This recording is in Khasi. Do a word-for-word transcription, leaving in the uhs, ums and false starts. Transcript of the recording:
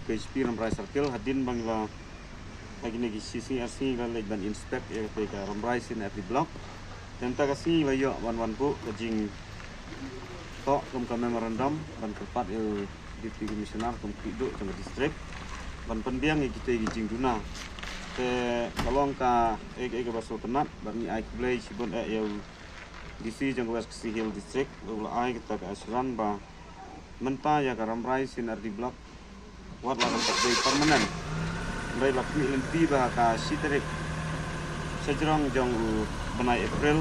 K H P Rambrai Circle, hadien ba ngi la, ha kine ki shi sngi ar sngi la leit ban inspect ïa kata ka Rambrai C and R D Block. Te mynta ka sngi la ïoh ban wan buh ka jingtoh kum ka memorandum ban kyrpad ïa u Deputy Commissioner kum u khlieh duh jong ka district ban pynbiang ïa kita ki jingduna. Te ka long kaei kaei kaba sngewtynnat bad ngi ai khublei shibun eh ïa u D C jong ka West Khasi Hills District ba u la ai kata ka assurance ba mynta ïa ka Rambrai C and R D Block wat la dang pat dei permanent. Hynrei la khmih lynti ba ha ka shi tarik shajrong jong u bnai April